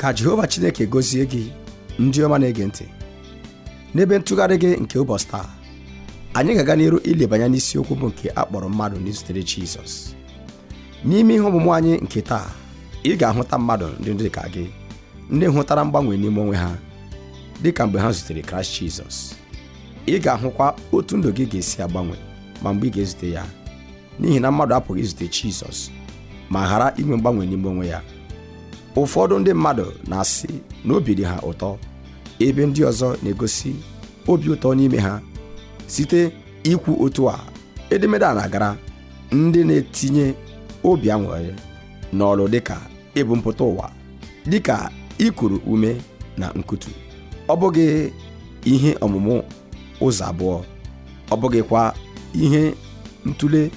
Ka Jehova Chineke gozie gị, ndị ọma na-ege ntị. N'ebe ntụgharị gị nke ụbọchị taa, anyị ga-aga n'iru ilebanye n'isiokwu bụ nke a kpọrọ mmadụ n'izutere Jizọs. N'ime ihe ọmụmụ anyị nke taa, ị ga-ahụta mmadụ ndị dị ka gị, ndị hụtara mgbanwe n'ime onwe ha dị ka mgbe ha zutere Kraịst Jizọs. Ị ga-ahụkwa otu ndụ gị ga-esi agbanwe ma mgbe ị ga-ezute ya, n'ihi na mmadụ apụghị izute Jizọs ma ghara inwe mgbanwe n'ime onwe ya. Ụfọdụ ndị mmadụ na-asị na obi dị ha ụtọ, ebe ndị ọzọ na-egosi obi ụtọ n'ime ha site ikwu otu a. Edemede a na-agara ndị na-etinye obi aṅụrị n'ọrụ dịka ebumpụta ụwa, dịka ikuru ume na nkutu. Ọ bụghị ihe ọmụmụ ụzọ abụọ, ọ bụghịkwa ihe ntụle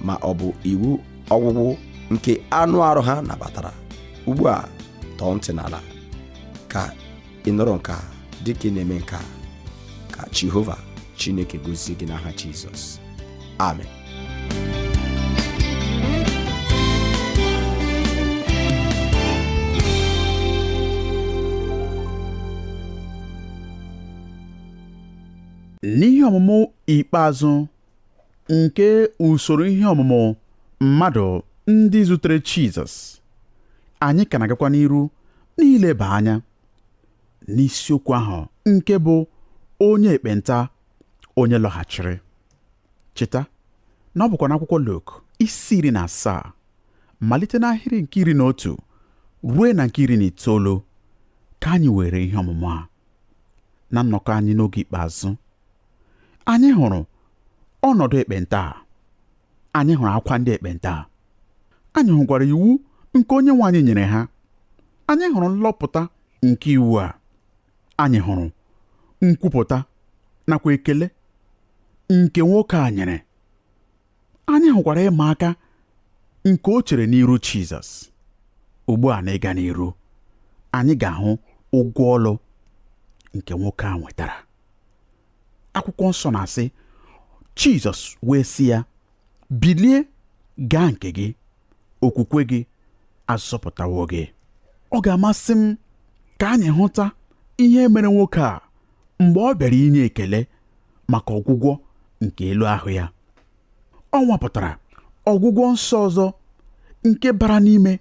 ma ọ bụ iwu ọgwụgwụ nke anụ arụ ha nabatara. Ugbu a, tọọ ntị n'ala ka ị nụrụ nke a dịka ị na-eme nke a. Ka Jehova Chineke gozie gị n'aha Jizọs. Amen. N'ihe ọmụmụ ikpeazụ nke usoro ihe ọmụmụ mmadụ ndị zutere Jizọs, anyị ka na-agakwa n'iru n'ileba anya n'isiokwu ahụ nke bụ onye ekpenta onye lọghachiri. Cheta na ọ bụkwa n'akwụkwọ Luk isi 17, malite n'ahịrị nke 11 ruo na nke 19 ka anyị were ihe ọmụmụ a. Na nnọkọ anyị n'oge ikpeazụ, anyị hụrụ ọnọdụ ekpenta a. Anyị hụrụ akwa ndị ekpenta a. Anyị hụkwara iwu nke onye nwe anyị nyere ha. Anyị hụrụ nlọpụta nke iwu a. Anyị hụrụ nkwupụta nakwa ekele nke nwoke a nyere. Anyị hụkwara ịma aka nke o chere n'iru Jizọs. Ugbu a, na ịga n'iru, anyị ga-ahụ ụgwọ ọlụ nke nwoke a nwetara. Akwụkwọ nsọ na-asị, Jizọs wee sị ya, bilie gaa nke gị, okwukwe gị azọpụtawo gị. Ọ ga-amasị m ka anyị hụta ihe mere nwoke a mgbe ọ bịara inye ekele maka ọgwụgwọ nke elu ahụ ya. Ọ nwapụtara ọgwụgwọ nsọ ọzọ nke bara n'ime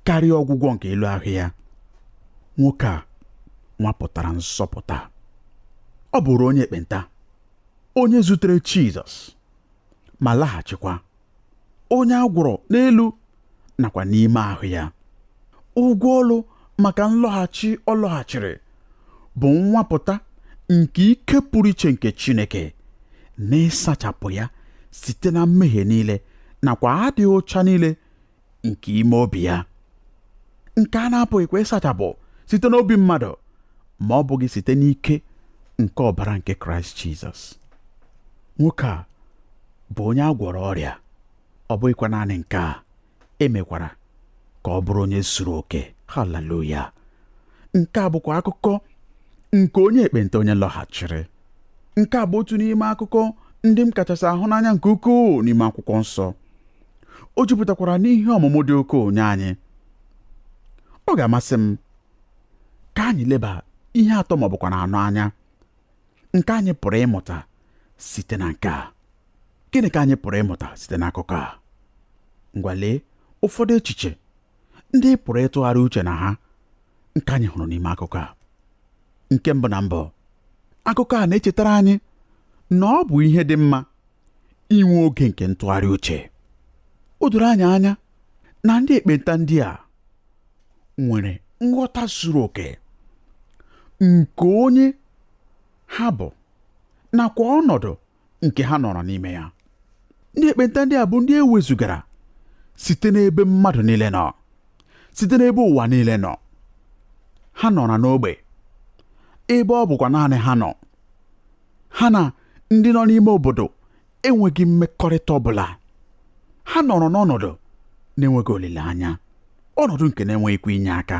karịa ọgwụgwọ nke elu ahụ ya. Nwoke a nwapụtara nzọpụta. Ọ bụrụ onye ekpenta, onye zutere Jizọs ma laghachikwa, onye a gwọrọ n'elu nakwa n'ime ahụ ya. Ụgwọ ọlụ maka nlọghachi ọ lọghachiri bụ nwapụta nke ike pụrụ iche nke Chineke n'ịsachapụ ya site na mmehie niile nakwa adịghị ọcha niile nke ime obi ya, nke a na-apụghịkwa ịsachapụ site n'obi mmadụ ma ọ bụghị site n'ike nke ọbara nke Kraịst Jizọs. Nwoke a bụ onye a gwọrọ ọrịa, ọ bụghịkwa naanị nke a, emekwara ka ọ bụrụ onye zuru oke. Haleluya! Nke a bụkwa akụkọ nke onye ekpenta onye lọghachiri. Nke a bụ otu n'ime akụkọ ndị m kachasị ahụ n'anya nke ukwuu n'ime akwụkwọ nsọ. O jupụtakwara n'ihe ọmụmụ dị ukwuu nye anyị. Ọ ga-amasị m ka anyị leba ihe atọ ma ọ bụkwa na anọ anya nke anyị pụrụ ịmụta site na nke a. Gịnị ka anyị pụrụ ịmụta site n'akụkọ a? Ngwa, lee ụfọdụ echiche ndị ị pụrụ ịtụgharị uche na ha nke anyị hụrụ n'ime akụkọ a. Nke mbụ na mbụ, akụkọ a na-echetara anyị na ọ bụ ihe dị mma inwe oge nke ntụgharị uche. O doro anyị anya na ndị ekpenta ndị a nwere nghọta zuru oke nke onye ha bụ nakwa ọnọdụ nke ha nọrọ n'ime ya. Ndị ekpenta ndị a bụ ndị e wezugara site n'ebe mmadụ niile nọ, site n'ebe ụwa niile nọ. Ha nọrọ n'ogbe ebe ọ bụkwa naanị ha nọ. Ha na ndị nọ n'ime obodo enweghị mmekọrịta ọbụla. Ha nọrọ n'ọnọdụ na-enweghị olileanya, ọnọdụ nke na-enweghịkwa inye aka,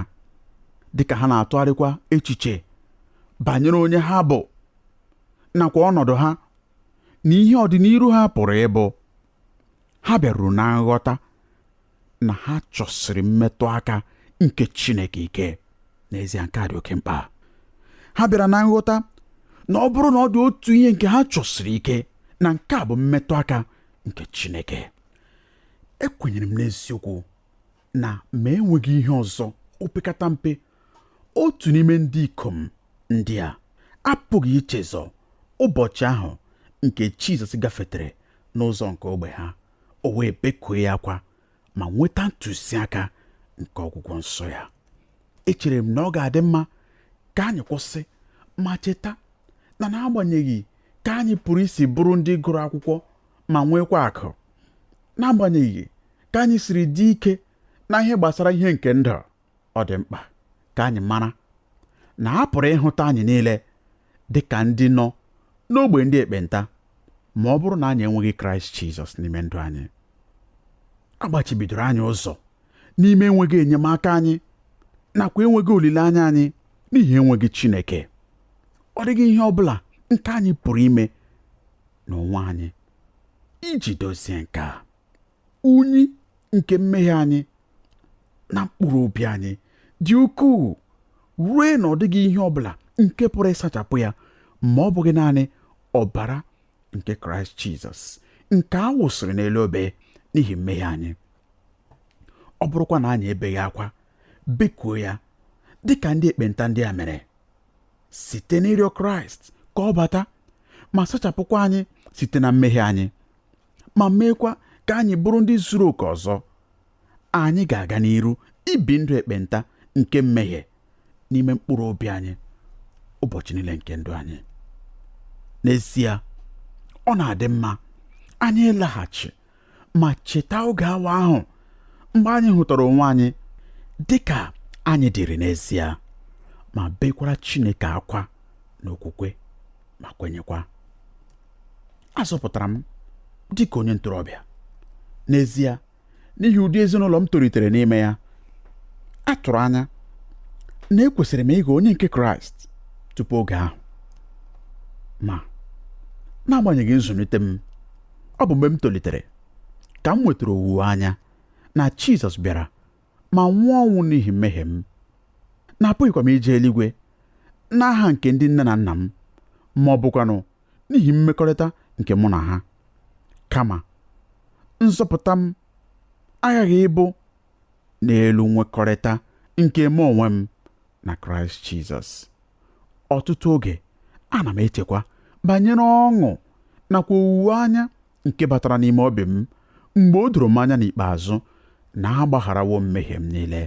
dịka ha na-atụgharịkwa echiche banyere onye ha bụ nakwa ọnọdụ ha na ihe ọdịnihu ha pụrụ ịbụ. Ha bịaruru na nghọta na ha chọsiri mmetụ aka nke Chineke ike. N'ezie nke a dị oke mkpa. Ha bịara na nghọta na ọ bụrụ na ọ dị otu ihe nke ha chọsiri ike, na nke a bụ mmetụ aka nke Chineke. Ekwenyere m n'eziokwu na ma enweghị ihe ọzọ, opekata mpe otu n'ime ndị ikom ndị a apụghị ichezọ ụbọchị ahụ nke Jizọs gafetere n'ụzọ nke ogbe ha, o wee bekuo ya akwa ma nweta ntụziaka nke ọgwụgwọ nsọ ya. Echere m na ọ ga-adị mma ka anyị kwụsị ma cheta na n'agbanyeghị ka anyị pụrụ isi bụrụ ndị gụrụ akwụkwọ ma nwekwa akụ, n'agbanyeghị ka anyị siri dị ike na ihe gbasara ihe nke ndụ, ọ dị mkpa ka anyị mara na a pụrụ ịhụta anyị niile dị ka ndị nọ n'ogbe ndị ekpenta ma ọ bụrụ na anyị enweghị Kraịst Jizọs n'ime ndụ anyị. A gbachibidoro anyị ụzọ n'ime enweghị enyemaka anyị nakwa enweghị olileanya anyị n'ihi enweghị Chineke. Ọ dịghị ihe ọ bụla nke anyị pụrụ ime n'onwe anyị iji dozie nke a. Unyi nke mmehie anyị na mkpụrụ obi anyị dị ukwuu ruo na ọ dịghị ihe ọ bụla nke pụrụ ịsachapụ ya ma ọ bụghị naanị ọbara nke Kraịst Jizọs nke a wụsịrị n'elu obe n'ihi mmehie anyị. Ọ bụrụkwa na anyị ebeghị akwa bekuo ya dị ka ndị ekpenta ndị a mere, site n'ịrịọ Kraịst ka ọ bata ma sachapụkwa anyị site na mmehie anyị ma meekwa ka anyị bụrụ ndị zuru oke ọzọ, anyị ga-aga n'iru ibi ndụ ekpenta nke mmehie n'ime mkpụrụ obi anyị ụbọchị niile nke ndụ anyị. N'ezie, ọ na-adị mma anyị ịlaghachi ma cheta oge awa ahụ mgbe anyị hụtara onwe anyị dị ka anyị dịrị n'ezie, ma bekwara Chineke akwa n'okwukwe ma kwenyekwa. A zọpụtara m dị ka onye ntorobịa. N'ezie, n'ihi ụdị ezinụlọ m tolitere n'ime ya, a tụrụ anya na ekwesịrị m ịghọ onye nke Kraịst tupu oge ahụ. Ma n'agbanyeghị nzụlite m, ọ bụ mgbe m tolitere ka m nwetara owuwe anya na Jizọs bịara ma nwụọ ọnwụ n'ihi mmehie m, na apụghịkwa m ije eluigwe n'aha nke ndị nne na nna m ma ọ bụkwanụ n'ihi mmekọrịta nke mụ na ha. Kama nzọpụta m aghaghị ịbụ n'elu nwekọrịta nke mụ onwe m na Kraịst Jizọs. Ọtụtụ oge ana m echekwa banyere ọṅụ nakwa owuwe anya nke batara n'ime obi m mgbe o doro m anya n'ikpeazụ na agbagharawo mmehie m niile,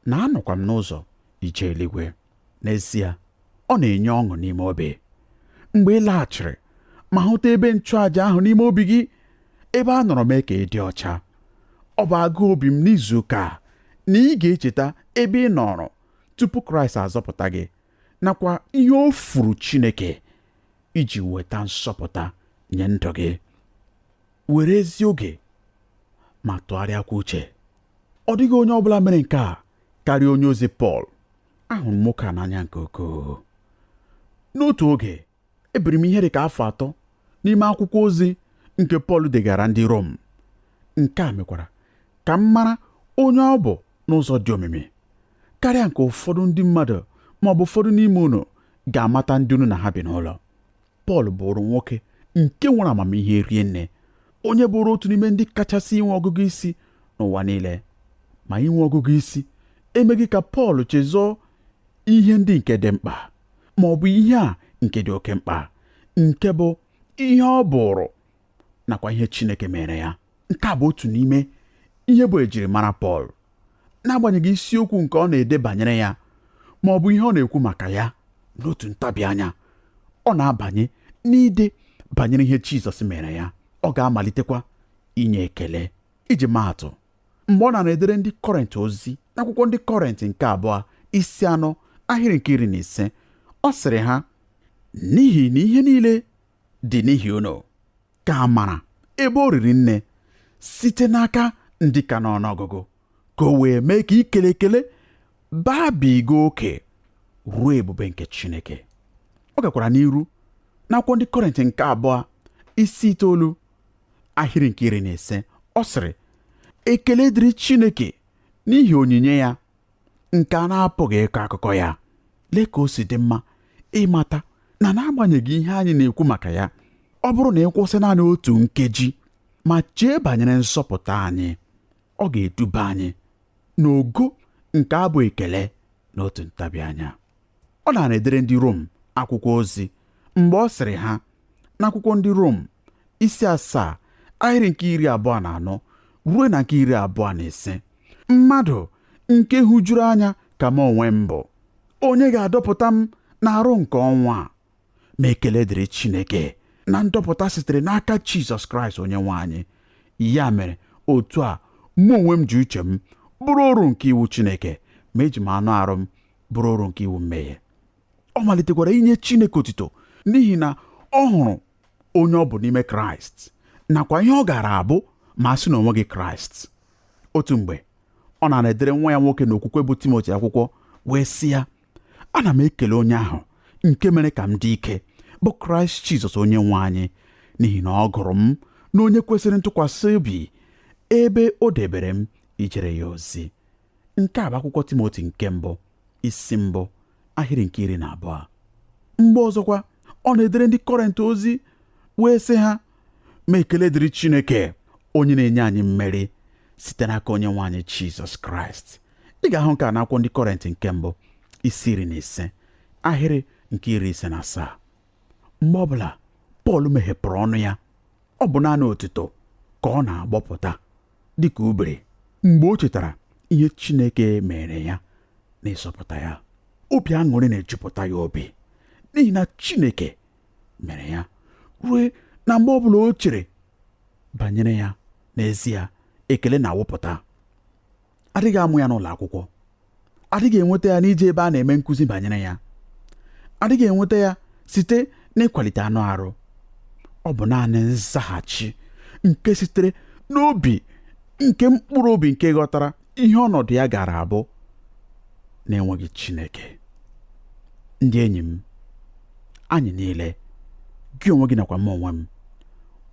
na anọkwa m n'ụzọ ije eluigwe. N'ezie, ọ na-enye ọṅụ n'ime obi mgbe ị laghachiri ma hụta ebe nchụàjà ahụ n'ime obi gị, ebe a nọrọ mee ka ị dị ọcha. Ọ bụ agụụ obi m n'izu ụka a na ị ga-echeta ebe ị nọrọ tupu Kraịst azọpụta gị nakwa ihe o furu Chineke iji weta nsọpụta nye ndụ gị. Were ezi oge ma tụgharịakwa uche. Ọ dịghị onye ọbụla mere nke a karịa onye ozi Pọl. Ahụrụ m nwoke a n'anya nke ukwuu. N'otu oge, ebiri m ihe dị ka afọ 3 n'ime akwụkwọ ozi nke Pọl degara ndị Rom. Nke a mekwara ka m mara onye ọ bụ n'ụzọ dị omimi karịa nke ụfọdụ ndị mmadụ ma ọ bụ ụfọdụ n'ime unu ga-amata ndị unu na ha bi n'ụlọ. Pọl bụrụ nwoke nke nwere amamihe rie nne, onye bụrụ otu n'ime ndị kachasị inwe ọgụgụ isi n'ụwa niile. Ma inwe ọgụgụ isi emeghị ka Pọl chezọọ ihe ndị nke dị mkpa, ma ọ bụ ihe a nke dị oke mkpa, nke bụ ihe ọ bụrụ nakwa ihe Chineke mere ya. Nke a bụ otu n'ime ihe bụ ejirimara Pọl. N'agbanyeghị isiokwu nke ọ na-ede banyere ya ma ọ bụ ihe ọ na-ekwu maka ya, n'otu ntabi anya ọ na-abanye n'ide banyere ihe Jizọs mere ya. Ọ ga-amalitekwa inye ekele. Iji maa atụ, mgbe ọ na-edere ndị Kọrịnt ozi n'akwụkwọ ndị Kọrịnt nke 2 isi 4 ahịrị nke 15, ọ sịrị ha, n'ihi na ihe niile dị n'ihi unu, ka amara ebe o riri nne site n'aka ndị ka n'ọnụọgụgụ, ka o wee mee ka ikele ekele babiga oke ruo ebube nke Chineke. Ọ gakwara n'iru n'akwụkwọ ndị Kọrịnt nke 2 isi 9 ahịrị nke 15, ọ sịrị, ekele dịrị Chineke n'ihi onyinye ya nke a na-apụghị ịkọ akụkọ ya. Lee ka o si dị mma ịmata na n'agbanyeghị ihe anyị na-ekwu maka ya, ọ bụrụ na ị kwụsị naanị otu nkeji ma chee banyere nzọpụta anyị, ọ ga-eduba anyị n'ogo nke abụ ekele n'otu ntabi anya. Ọ na-edere ndị Rom akwụkwọ ozi mgbe ọ sịrị ha n'akwụkwọ ndị Rom isi 7 ahịrị nke 24 ruo na nke 25, mmadụ nke hụjuru anya ka m onwe m bụ, onye ga-adọpụta m n'arụ nke ọnwụ a? Ma ekele dịrị Chineke na ndọpụta sitere n'aka Jizọs Kraịst onye nwe anyị. Ya mere otu a mụ onwe m ji uche m bụrụ oru nke iwu Chineke, ma eji m anụ arụ m bụrụ oru nke iwu mmehie. Ọ malitekwara inye Chineke otito n'ihi na ọ hụrụ onye ọ bụ n'ime Kraịst nakwa ihe ọ gaara abụ ma a sị na o nweghị Kraịst. Otu mgbe ọ na-edere nwa ya nwoke n'okwukwe bụ Timoti akwụkwọ wee sị ya, ana m ekele onye ahụ nke mere ka m dị ike, bụ Kraịst Jizọs onye nwe anyị, n'ihi na ọ gụrụ m na onye kwesịrị ntụkwasị obi ebe o debere m ijere ya ozi. Nke a bụ akwụkwọ Timoti nke mbụ isi 1 ahịrị nke 12. Mgbe ọzọkwa ọ na-edere ndị Kọrịnt ozi wee sị ha, ma ekele dịrị Chineke onye na-enye anyị mmeri site n'aka onye nwe anyị Jizọs Kraịst. Ị ga-ahụ nke a n'akwụkwọ ndị Kọrịnt nke mbụ isi 15 ahịrị nke 57. Mgbe ọbụla Pọl meghepụrụ ọnụ ya, ọ bụ naanị otuto ka ọ na-agbọpụta dịka ubiri mgbe o chetara ihe Chineke mere ya na ịzọpụta ya. Obi aṅụrị na-ejupụta ya obi n'ihi na Chineke mere ya rue na mgbe ọbụla o chere banyere ya, n'ezie ekele na-awụpụta. Adịghị amụ ya n'ụlọ akwụkwọ, adịghị enweta ya n'ije ebe a na-eme nkụzi banyere ya, adịghị enweta ya site n'ịkwalite anụ arụ. Ọ bụ naanị nzaghachi nke sitere n'obi nke mkpụrụ obi nke ghọtara ihe ọnọdụ ya gara abụ na-enweghị Chineke. Ndị enyi m, anyị niile, gị onwe gị nakwa m onwe m,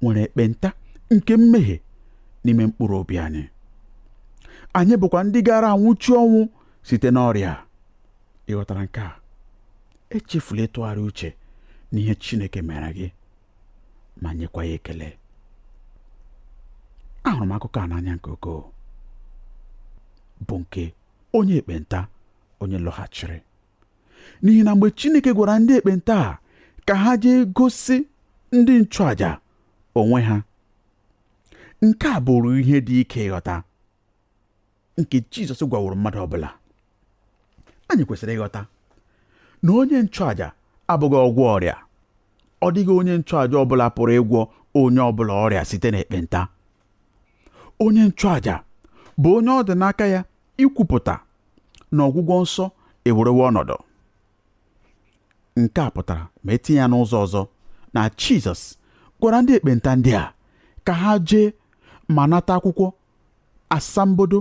nwere ekpenta nke mmehie n'ime mkpụrụ obi anyị. Anyị bụkwa ndị gara anwụchi ọnwụ site n'ọrịa. Ị ghọtara nke a? Echefula ịtụgharị uche n'ihe Chineke mere gị ma nyekwa ya ekele. Ahụrụ m akụkọ a n'anya nke ukwuu, bụ nke onye ekpenta onye lọghachiri, n'ihi na mgbe Chineke gwara ndị ekpenta a ka ha jee gosi ndị nchụaja onwe ha, nke a bụrụ ihe dị ike ịghọta nke Jizọs gwaworo mmadụ ọbụla. Anyị kwesịrị ịghọta na onye nchụaja abụghị ọgwọ ọrịa. Ọ dịghị onye nchụaja ọbụla pụrụ ịgwọ onye ọbụla ọrịa site n'ekpenta. Onye nchụaja bụ onye ọ dị n'aka ya ikwupụta na ọgwụgwọ nsọ ewerewo ọnọdụ. Nke a pụtara ma etinye ya n'ụzọ ọzọ na Jizọs gwara ndị ekpenta ndị a ka ha jee ma nata akwụkwọ asambodo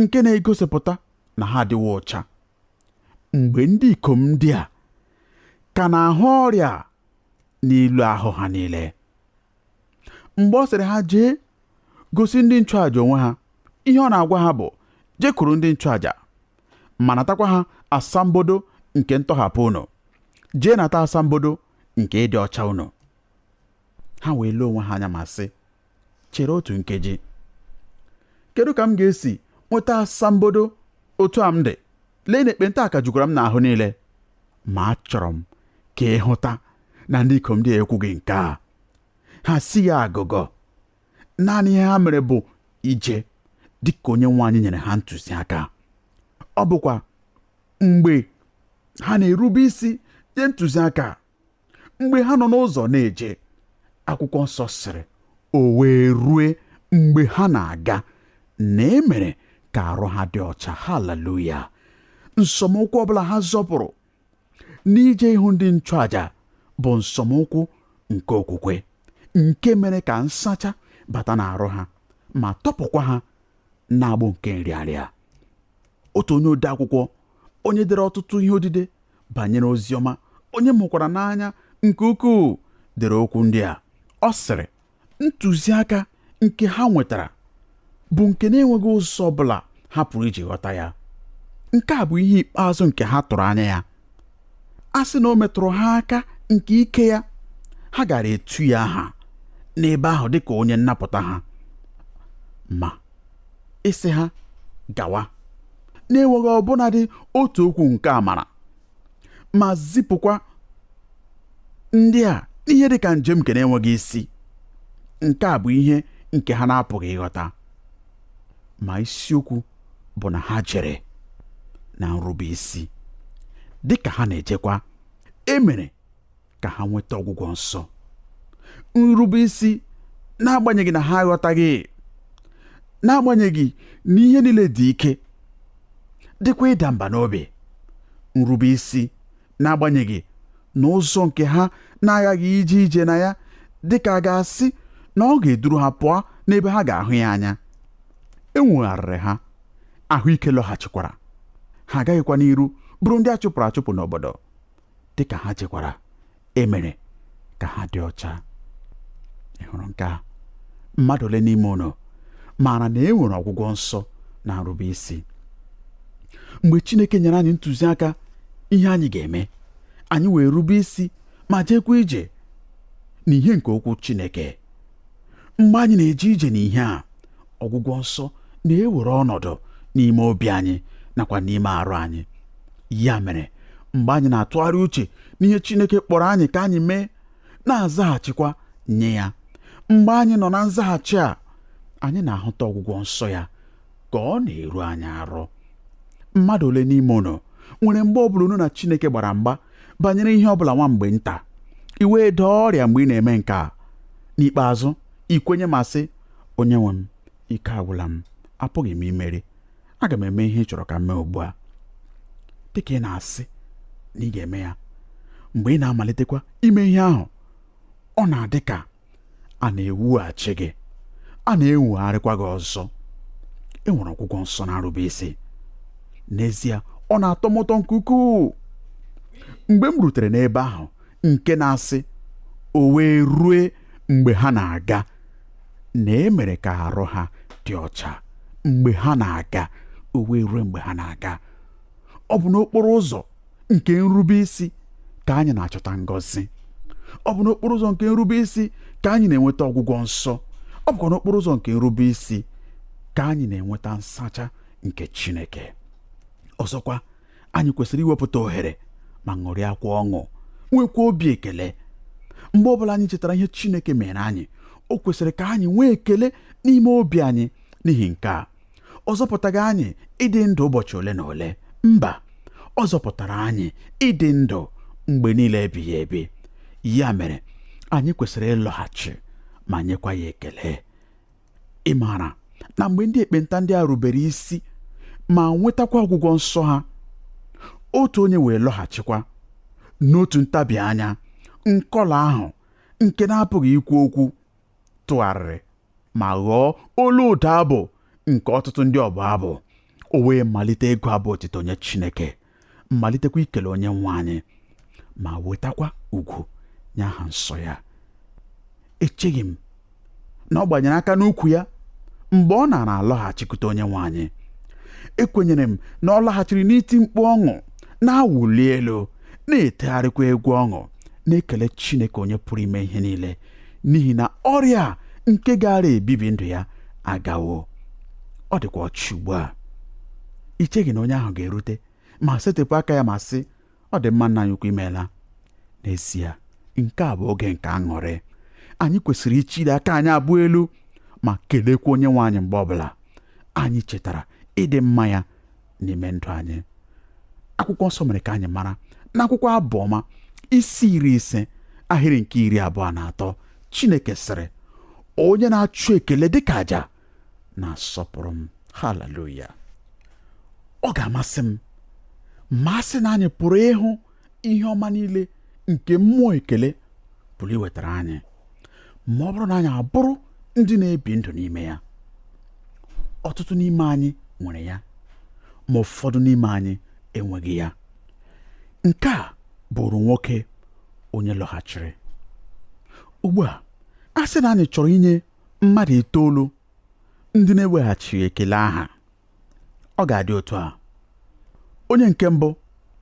nke na-egosipụta na ha adịwo ọcha. Mgbe ndị ikom ndị a ka na-ahụ ọrịa n'ilu ahụ ha niile, mgbe ọ sịrị ha jee gosi ndị nchụaja onwe ha, ihe ọ na-agwa ha bụ jekwuru ndị nchụaja ma natakwa ha asambodo nke ntọhapụ unu, jee nata asambodo nke ịdị ọcha unu. Ha wee lee onwe ha anya ma sị, chere otu nkeji, kedu ka m ga-esi nweta asambodo otu a m dị? Lee na ekpenta a ka jukwara m n'ahụ niile. Ma achọrọ m ka ị hụta na ndị ikom ndị ekwughị nke a. Ha si ya agụgọ. Naanị ihe ha mere bụ ije dịka onye nwe anyị nyere ha ntụziaka. Ọ bụkwa mgbe ha na-erube isi nye ntụziaka, mgbe ha nọ n'ụzọ na-eje, akwụkwọ nsọ sịrị, o wee rue mgbe ha na-aga na e mere ka arụ ha dị ọcha. Haleluya! Nsọmụkwụ ọbụla ha zọpụrụ n'ije ịhụ ndị nchụaja bụ nsọmụkwụ nke okwukwe nke mere ka nsacha bata n'arụ ha ma tọpụkwa ha n'agbụ nke nrịarịa. Otu onye ode akwụkwọ, onye dere ọtụtụ ihe odide banyere ozi ọma, onye mụkwara n'anya nke ukwuu, dere okwu ndị a. Ọ sịrị, ntụziaka nke ha nwetara bụ nke na-enweghị ụzọ ọbụla ha pụrụ iji ghọta ya. Nke a bụ ihe ikpeazụ nke ha tụrụ anya ya. A sị na o metụrụ ha aka nke ike ya, ha gara etu ya aha n'ebe ahụ dịka onye nnapụta ha. Ma ịsị ha gawa na-enweghị ọbụnadị otu okwu nke amara, ma zipụkwa ndị a n'ihe dịka njem nke na-enweghị isi, nke a bụ ihe nke ha na-apụghị ịghọta. Ma isiokwu bụ na ha jere na nrube isi. Dịka ha na-ejekwa, e mere ka ha nweta ọgwụgwọ nsọ. Nrube isi, n'agbanyeghị na ha aghọtaghị, n'agbanyeghị na ihe niile dị ike, dịkwa ịda mba n'obi. Nrube isi, n'agbanyeghị na ụzọ nke ha na-aghaghị ije ije na ya dịka a ga-asị na ọ ga-eduru ha pụọ n'ebe ha ga-ahụ ya anya. E nwegharịrị ha, ahụike lọghachikwara. Ha agaghịkwa n'iru bụrụ ndị a chụpụrụ achụpụ n'obodo. Dịka ha jekwara, e mere ka ha dị ọcha. Ị hụrụ nke a? Mmadụ ole n'ime unu maara na e nwere ọgwụgwọ nsọ na nrube isi? Mgbe Chineke nyere anyị ntụziaka ihe anyị ga-eme, anyị wee rube isi ma jeekwa ije n'ihe nke okwu Chineke. Mgbe anyị na-eje ije n'ihe a, ọgwụgwọ nsọ na-ewere ọnọdụ n'ime obi anyị nakwa n'ime arụ anyị. Ya mere, mgbe anyị na-atụgharị uche n'ihe Chineke kpọrọ anyị ka anyị mee, na-azaghachikwa nye ya, mgbe anyị nọ na nzaghachi a, anyị na-ahụta ọgwụgwọ nsọ ya ka ọ na-eru anyị arụ. Mmadụ ole n'ime unu nwere mgbe ọbụla unu na Chineke gbara mgba banyere ihe ọbụla nwa mgbe nta, i wee daa ọrịa mgbe ị na-eme nke a? N'ikpeazụ, i kwenye ma sị, onye nwe m, ike agwụla m, apụghị m imeri, aga m eme ihe ị chọrọ ka m mee ugbu a. Dịka ị na-asị na ị ga-eme ya, mgbe ị na-amalitekwa ime ihe ahụ, ọ na-adị ka a na-ewughachi gị, a na-enwegharịkwa gị ọzọ. E nwere ọgwụgwọ nsọ na nrube isi. N'ezie, ọ na-atọ m ụtọ nke ukwuu mgbe m rutere n'ebe ahụ nke na-asị, o wee rue mgbe ha na-aga na e mere ka arụ ha dị ọcha. Mgbe ha na-aga, o wee rue mgbe ha na-aga. Ọ bụ n'okporo ụzọ nke nrube isi ka anyị na-achọta ngọzi. Ọ bụ n'okporo ụzọ nke nrube isi ka anyị na-enweta ọgwụgwọ nsọ. Ọ bụkwa n'okporo ụzọ nke nrube isi ka anyị na-enweta nsacha nke Chineke. Ọzọkwa, anyị kwesịrị iwepụta ohere ma ṅụrịakwa ọṅụ, nwekwa obi ekele. Mgbe ọbụla anyị chetara ihe Chineke mere anyị, o kwesịrị ka anyị nwee ekele n'ime obi anyị. N'ihi nke a, ọ zọpụtaghị anyị ịdị ndụ ụbọchị ole na ole. Mba, ọ zọpụtara anyị ịdị ndụ mgbe niile ebighị ebi. Ya mere, anyị kwesịrị ịlọghachi ma nyekwa ya ekele. Ị maara na mgbe ndị ekpenta ndị a rubere isi ma nwetakwa ọgwụgwọ nsọ ha, otu onye wee lọghachikwa n'otu ntabi anya, nkọla ahụ nke na-apụghị ikwu okwu tụgharịrị ma ghọọ olu ụda abụ nke ọtụtụ ndị ọbụ abụ. O wee malite ịgụ abụ otito nye Chineke, malitekwa ikele onye nwe anyị, ma wetakwa ugwu nye aha nsọ ya. Echeghị m na ọ gbanyere aka n'ukwu ya mgbe ọ nara alọghachikwute onye nwe anyị. Ekwenyere m na ọ laghachiri n'iti mkpu ọṅụ, na-awụli elu, na-etegharịkwa egwu ọṅụ, na-ekele Chineke onye pụrụ ime ihe niile, n'ihi na ọrịa a nke gaara ebibi ndụ ya agawo. Ọ dịkwa ọcha ugbu a. I cheghị na onye ahụ ga-erute ma setịpụ aka ya ma sị, ọ dị mma nna anyị ukwu, imeela? N'ezie, nke a bụ oge nke aṅụrị. Anyị kwesịrị ichili aka anyị abụọ elu ma kelekwa onye nwe anyị mgbe ọbụla anyị chetara ịdị mma ya n'ime ndụ anyị. Akwụkwọ nsọ mere ka anyị mara n'akwụkwọ Abụ Ọma isi 50 ahịrị nke 23, Chineke sịrị, onye na-achụ ekele dịka aja na-asọpụrụ m. Haleluya! Ọ ga-amasị m ma a sị na anyị pụrụ ịhụ ihe ọma niile nke mmụọ ekele pụrụ iwetara anyị, ma ọ bụrụ na anyị abụrụ ndị na-ebi ndụ n'ime ya. Ọtụtụ n'ime anyị nwere ya, ma ụfọdụ n'ime anyị enweghị ya. Nke a bụrụ nwoke onye lọghachiri. Ugbu a, a sị na anyị chọrọ inye mmadụ 9 ndị na-eweghachighị ekele aha, ọ ga-adị otu a. Onye nke mbụ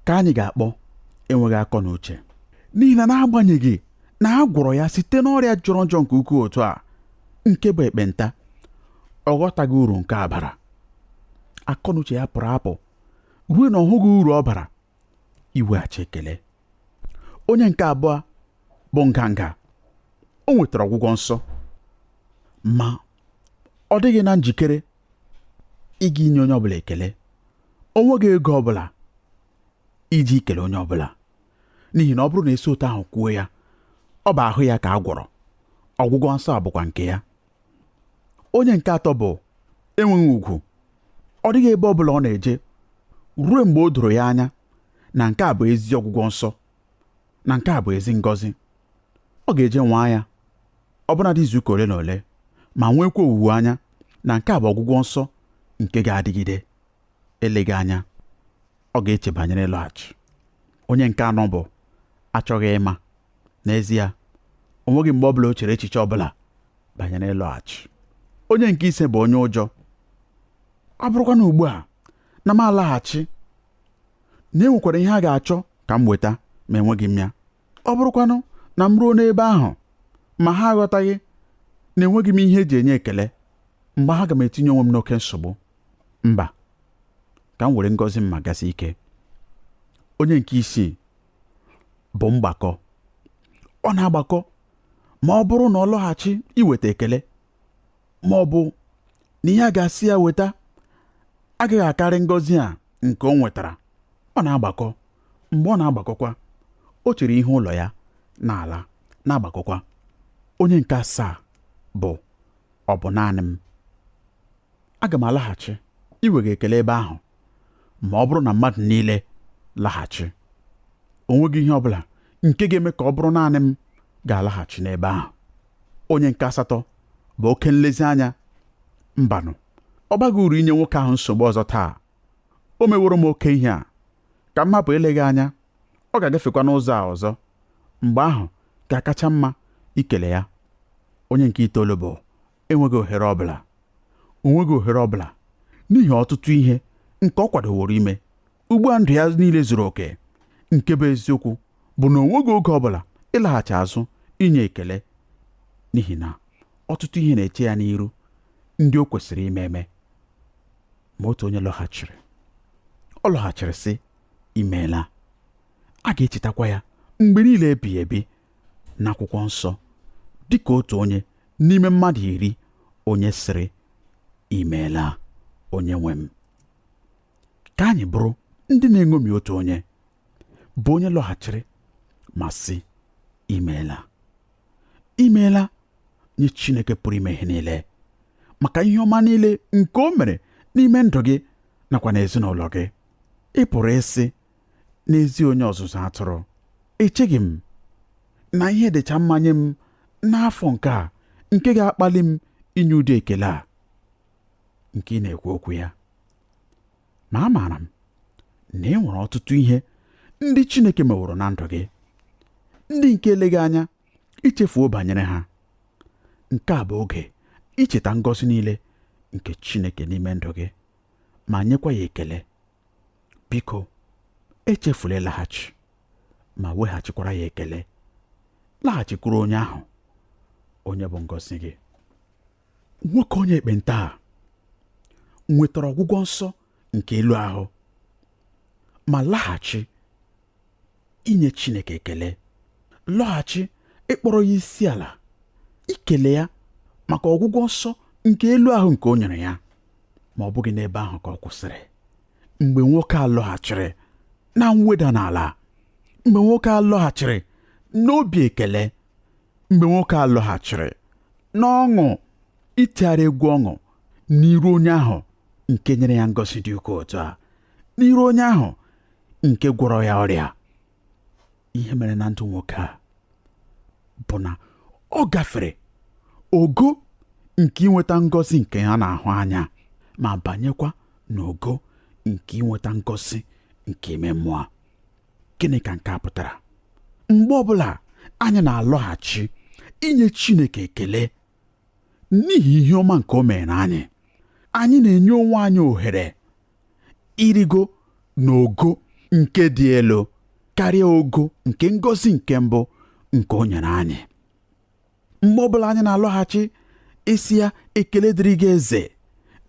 ka anyị ga-akpọ enweghị akọ na uche, n'ihi na n'agbanyeghị na a gwọrọ ya site n'ọrịa jọrọ njọ nke ukwuu otu a, nke bụ ekpenta, ọ ghọtaghị uru nke a bara. Akọ na uche ya pụrụ apụ ruo na ọ hụghị uru ọ bara iweghachi ekele. Onye nke abụọ bụ nganga. O nwetara ọgwụgwọ nsọ, ma ọ dịghị na njikere ịga inye onye ọbụla ekele. O nweghị ego ọbụla iji kele onye ọbụla, n'ihi na ọ bụrụ na esi otu ahụ kwuo ya, ọ bụ ahụ ya ka a gwọrọ, ọgwụgwọ nsọ a bụkwa nke ya. Onye nke atọ bụ enweghị ugwu. Ọ dịghị ebe ọbụla ọ na-eje ruo mgbe o doro ya anya na nke a bụ ezi ọgwụgwọ nsọ, na nke a bụ ezi ngọzi. Ọ ga-eje nwaa ya ọbụnadị izuụka ole na ole, ma nwekwa owuwe anya na nke a bụ ọgwụgwọ nsọ nke ga-adịgide. Eleghị anya ọ ga-eche banyere ịlọghachi. Onye nke anọ bụ achọghị ịma. N'ezie, o nweghị mgbe ọbụla o chere echiche ọbụla banyere ịlọghachi. Onye nke ise bụ onye ụjọ. Ọ bụrụkwa na ugbu a na m alaghachi, na e nwekwara ihe a ga-achọ ka m weta ma enweghị m ya. Ọ bụrụkwanụ na m ruo n'ebe ahụ ma ha aghọtaghị na enweghị m ihe eji enye ekele, mgbe ahụ aga m etinye onwe m n'oke nsogbu. Mba, ka m were ngọzi m ma gasị ike. Onye nke isii bụ mgbakọ. Ọ na-agbakọ ma ọ bụrụ na ọ lọghachi iweta ekele, ma ọ bụ na ihe a ga-asị ya weta agaghị akarị ngọzi a nke o nwetara. Ọ na-agbakọ. Mgbe ọ na-agbakọkwa, o chere ihe ụlọ ya n'ala na-agbakọkwa. Onye nke asaa bụ ọ bụ naanị m. Aga m alaghachi iwega ekele ebe ahụ ma ọ bụrụ na mmadụ niile laghachi. O nweghị ihe ọbụla nke ga-eme ka ọ bụrụ naanị m ga-alaghachi n'ebe ahụ. Onye nke asatọ bụ oke nlezianya. Mbanụ, ọ baghị uru inye nwoke ahụ nsogbu ọzọ taa. O meworo m oke ihe a, ka m hapụ eleghị anya ọ ga-agafekwa n'ụzọ a ọzọ. Mgbe ahụ ga-akacha mma ikele ya. Onye nke itoolu bụ enweghị ohere ọbụla. O nweghị ohere ọbụla n'ihi ọtụtụ ihe nke ọ kwadoworo ime. Ugbu a ndụ ya niile zuru oke. Nke bụ eziokwu bụ na o nweghị oge ọbụla ịlaghachi azụ inye ekele, n'ihi na ọtụtụ ihe na-eche ya n'iru ndị o kwesịrị ime eme. Ma otu onye lọghachiri. Ọ lọghachiri sị, imeela. A ga-echetakwa ya mgbe niile ebighị ebi n'akwụkwọ nsọ dịka otu onye n'ime mmadụ iri onye sịrị, imeela onye nwe m. Ka anyị bụrụ ndị na-eṅomi otu onye bụ onye lọghachiri ma sị, imeela. Imeela nye Chineke pụrụ ime ihe niile maka ihe ọma niile nke o mere n'ime ndụ gị nakwa n'ezinụlọ gị. Ị pụrụ ịsị, n'ezi onye ọzụzụ atụrụ, echeghị m na ihe dịcha mma nye m n'afọ nke a nke ga-akpali m inye ụdị ekele a nke ị na-ekwu okwu ya. Ma amaara m na e nwere ọtụtụ ihe ndị Chineke meworo na ndụ gị, ndị nke eleghị anya ichefuo banyere ha. Nke a bụ oge icheta ngọzi niile nke Chineke n'ime ndụ gị ma nyekwa ya ekele. Biko, echefula ịlaghachi ma weghachikwara ya ekele. Laghachikwuru onye ahụ, onye bụ ngọzi gị. Nwoke onye ekpenta a nwetara ọgwụgwọ nsọ nke elu ahụ ma laghachi inye Chineke ekele, lọghachi ịkpọrọ ya isi ala, ikele ya maka ọgwụgwọ nsọ nke elu ahụ nke o nyere ya. Ma ọ bụghị n'ebe ahụ ka ọ kwụsịrị. Mgbe nwoke a lọghachiri na mweda n'ala, mgbe nwoke a lọghachiri n'obi ekele, mgbe nwoke a lọghachiri n'ọṅụ itegharị egwu ọṅụ n'iru onye ahụ nke nyere ya ngọzi dị ukwuu otu a, n'iru onye ahụ nke gwọrọ ya ọrịa, ihe mere na ndụ nwoke a bụ na ọ gafere ogo nke inweta ngọzi nke ha na-ahụ anya ma banyekwa n'ogo nke inweta ngọzi nke ime mmụọ. Gịnị ka nke a pụtara? Mgbe ọbụla anyị na-alọghachi inye Chineke ekele n'ihi ihe ọma nke o mere anyị, anyị na-enye onwe anyị ohere ịrịgo n'ogo nke dị elu karịa ogo nke ngọzi nke mbụ nke o nyere anyị. Mgbe ọbụla anyị na-alọghachi isi ya, ekele dịrị gị eze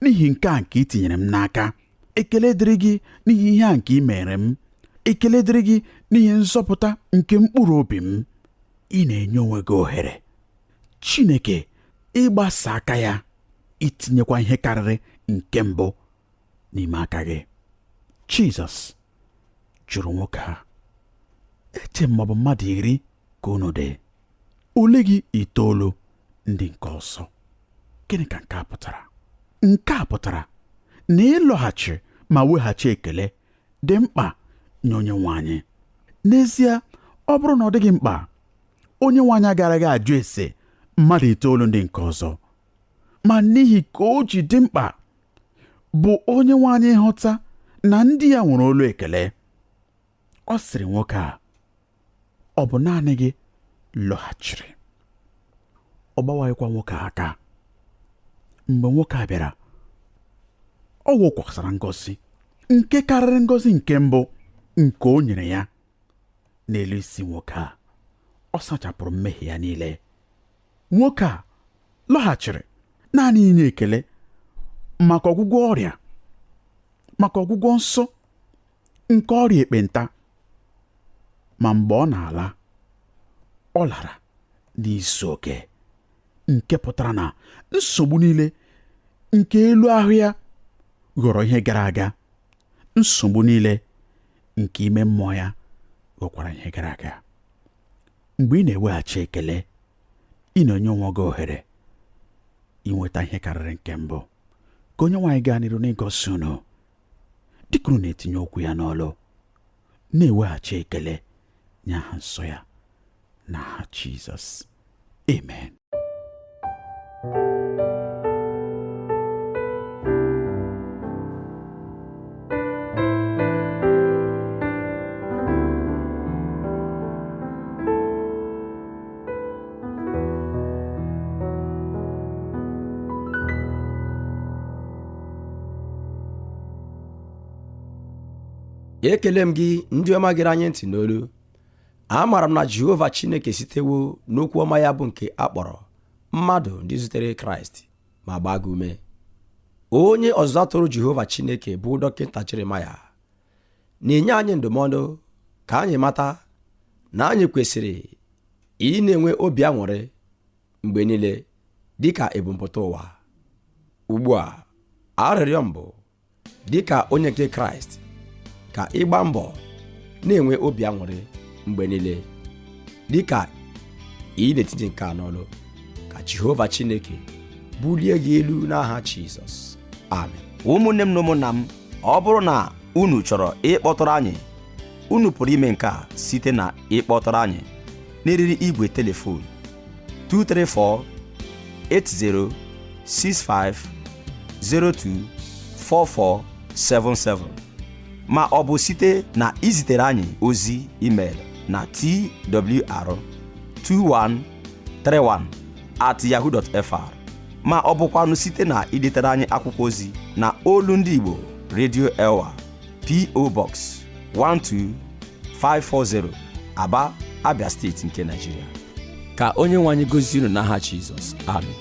n'ihi nke a nke ị tinyere m n'aka, ekele dịrị gị n'ihi ihe a nke ị mere m, ekele dịrị gị n'ihi nzọpụta nke mkpụrụ obi m. Ị na-enye onwe gị ohere Chineke ịgbasa aka ya itinyekwa ihe karịrị nke mbụ n'ime aka gị. Jizọs jụrụ nwoke a, eche m maọbụ mmadụ 10 ka unu dị, ole gị 9 ndị nke ọzọ. Gịnị ka nke a pụtara? Nke a pụtara na ịlọghachi ma weghachi ekele dị mkpa nye onye nwe anyị. N'ezie, ọ bụrụ na ọ dịghị mkpa, onye nwe anyị agaraghị ajụ ese mmadụ 9 ndị nke ọzọ. Ma n'ihi ka o ji dị mkpa bụ onye nwe anyị hụta na ndị ya nwere olu ekele, ọ sịrị nwoke a, ọ bụ naanị gị lọghachiri. Ọ gbawaghịkwa nwoke aka. Mgbe nwoke a bịara, ọ wụkwasara ngọzi nke karịrị ngọzi nke mbụ nke o nyere ya n'elu isi nwoke a. Ọ sachapụrụ mmehie ya niile. Nwoke a lọghachiri naanị inye ekele maka ọgwụgwọ ọrịa, maka ọgwụgwọ nsọ nke ọrịa ekpenta. Ma mgbe ọ na-ala, ọ lara n'izu oke, nke pụtara na nsogbu niile nke elu ahụ ya ghọrọ ihe gara aga. Nsogbu niile nke ime mmụọ ya ghọkwara ihe gara aga. Mgbe ị na-eweghachi ekele, ị na-enye onwe gị ohere inweta ihe karịrị nke mbụ. Ka onye nwe anyị gaa n'iru n'ịgọzi unu dịka unu na-etinye okwu ya n'ọlụ, na-eweghachi ekele nye aha nsọ ya na aha Jizọs. Amen. Ekele m gị ndị ọma gere anyị ntị n'olu. Amaara m na Jehova Chineke sitewo n'okwu ọma ya bụ nke a kpọrọ mmadụ ndị zutere Kraịst ma gbaa gị ume. Onye ọzụzụ atụrụ Jehova Chineke bụ Dọkịta Jeremaya na-enye anyị ndụmọdụ ka anyị mata na anyị kwesịrị ị na-enwe obi aṅụrị mgbe niile dịka ebumpụta ụwa. Ugbu a, arịrịọ m bụ dịka onye nke Kraịst ka ị gbaa mbọ na-enwe obi aṅụrị mgbe niile dịka ị na-etinye nke a n'ọlụ. Ka Jehova Chineke bulie gị elu n'aha Jizọs. Amen. Ụmụnne m na ụmụnna m, ọ bụrụ na unu chọrọ ịkpọtụrụ anyị, unu pụrụ ime nke a site na ịkpọtụrụ anyị n'eriri igwe telefon 234 80 65 02 4477 ma ọ bụ site na izitere anyị ozi email na twr2131@yahoo.fr ma ọ bụkwanụ site na idetere anyị akwụkwọ ozi na Olu Ndị Igbo Radio Elwa, P.O. Box 12540, Aba, Abia Steeti nke Nigeria. Ka onye nwe anyị gozie unu n'aha Jizọs. Amen.